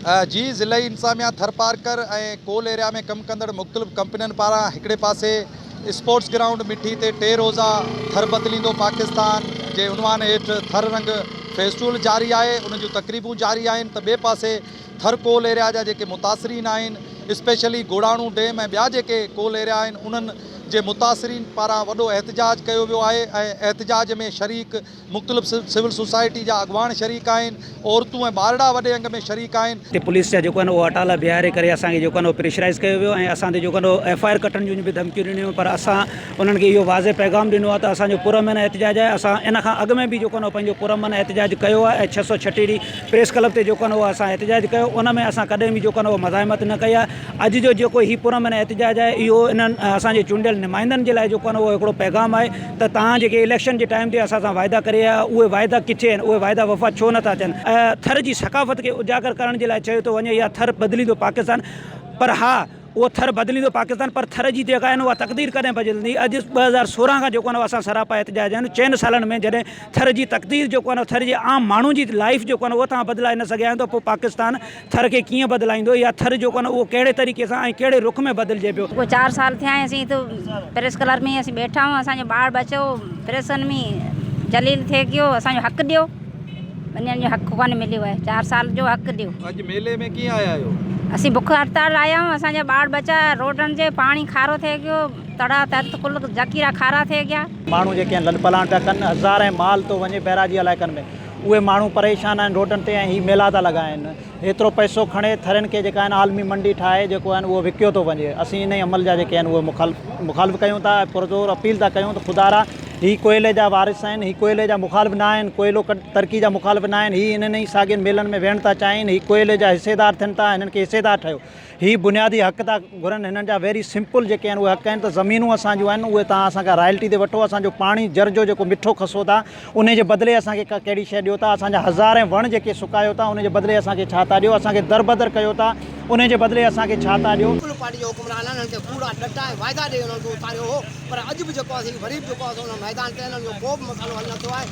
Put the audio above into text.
جي ضلعي انتظاميا ٿرپارڪر ۽ ڪول ايريا ۾ ڪم ڪندڙ مختلف ڪمپنين پاران هڪڙي پاسي اسپورٽس گرائونڊ مٺي تي ٽي روزا ٿر بدليندو پاڪستان جي عنوان هيٺ ٿر رنگ فيسٽول جاري آهي ان جون تقريبون جاري آهن ته ٻئي پاسي ٿر ڪول ايريا جا جيڪي متاثرين آهن اسپيشلي گوڙاڻو ڊيم ۽ ٻيا جيڪي ڪول ايريا آهن انهن جي متاثرين پاران وڏو احتجاج ڪيو ويو آهي ۽ احتجاج ۾ شريڪ مختلف سول سوسائٽي جا اڳواڻ شريڪ آهن، عورتون ۽ ٻارڙا وڏي انگ ۾ شريڪ آهن. تي پوليس جا جيڪو آهن اهو اٽالا بيهاري ڪري اسان کي جيڪو آهن اهو پريشرائيز ڪيو ويو ۽ اسان تي جيڪو آهن اهو ايف I R ڪٽڻ جون به ڌمڪيون ڏنيون ويون پر اسان انهن کي اهو واضح پيغام ڏنو آهي ته اسان جو پرامن احتجاج آهي اسان ان کان اڳ ۾ به جيڪو آهن اهو پنهنجو پرامن احتجاج ڪيو آهي ۽ 636 ڏينهن پريس ڪلب تي جيڪو آهن اهو اسان احتجاج ڪيو ان ۾ اسان ڪڏهن به جيڪو آهن اهو مزاحمت نه ڪئي آهي اڄ جو جيڪو هي پرامن احتجاج آهي اهو انهن اسان جي چونڊيل نمائندن جي لاء جيڪو آهي اهو هڪڙو پيغام آهي ته توهان جيڪي اليڪشن جي ٽائيم تي اسان سان واعدا ڪري آيا اهي واعدا ڪٿي آهن اهي واعدا وفا ڇو نٿا ٿين ٿر جي ثقافت کي اجاگر ڪرڻ جي لاء چيو ٿو وڃي يا ٿر بدليندو پاڪستان پر ها اهو ٿر بدليندو پاڪستان پر ٿر جي جيڪا آهن اها تقدير ڪڏهن بدلندي اڄ 2016 کان جيڪو آهي اسان سراپا احتجاج آهن چئن سالن ۾ جڏهن ٿر جي تقدير جيڪو آهي ٿر جي عام ماڻهو جي لائف جيڪو آهي اهو توهان بدلائي نه سگهيا آهيو ته پوء پاڪستان ٿر کي ڪيئن بدلائيندو يا ٿر جيڪو آهي نه اهو ڪهڙي طريقي سان ۽ ڪهڙي رخ ۾ بدلجي پيو. ڪو چار سال ٿيا آهن اسين هت پريس ڪلب ۾ اسين ٻيٺا آهيون اسان جو ٻار ٻچو پريسن ۾ ذليل ٿئي پيو اسان جو حق ڏيو انهن جو حق ڪونه مليو آهي چار سال جو حق ڏيو. اڄ ميلي ۾ ڪيئن آيا آهيو؟ اسين بک هڙتال آيا آهيون اسان جا ٻار ٻچا روڊن جي پاڻي کارو ٿئي پيو تڙا ترت ڪل ذخيرا کارا ٿئي گيا. ماڻهو جيڪي آهن لڏپلاڻ پيا ڪن هزارين مال ٿو وڃي بئراجي علائقن ۾ اهي ماڻهو پريشان آهن روڊن تي ۽ هي ميلا ٿا لڳائن هيترو پئسو کڻي ٿرين کي جيڪا آهن عالمي منڊي ٺاهي جيڪو آهن اهو وڪيو ٿو وڃي اسين انهي عمل جا جيڪي آهن اهي مخالف مخالف ڪيون ٿا ۽ پرزور اپيل ٿا ڪيون ته خدارا هي ڪوئلي جا وارث آهن هي ڪوئلي جا مخالف نه آهن ڪوئلو ترقي جا مخالف نه آهن هي انهن ئي ساڳين ميلن ۾ ويهڻ ٿا چاهين هي ڪوئلي جا حصيدار ٿين ٿا هنن کي حصيدار ٺهيو هي بنيادي حق ٿا گهرن هنن جا ويري سمپل جيڪي آهن اهي حق آهن ته زمينون اسان جون آهن اهي توهان اسان کان رائلٽي تي وٺو اسان جو پاڻي جر جو جيڪو مٺو کسو ٿا انهي جي بدلي اسان کي ڪا ڪهڙي شيء ڏيو ٿا اسان جا هزارين وڻ جيڪي سڪايو ٿا انهي جي بدلي اسان کي ڇا ٿا ڏيو اسان کي دربدر ڪيو ٿا انهي جي بدلي اسان کي ڇا ٿا ڏيو. پيپلز پارٽي جي حڪمرانن انهن کي ڪوڙا ڏٽا ۽ واعدا ڏئي انهن کي اتاريو هو پر اڄ به جيڪو آهي سو هي غريب جيڪو آهي سو ان ميدان تي انهن جو ڪو به مسئلو حل نه ٿيو آهي.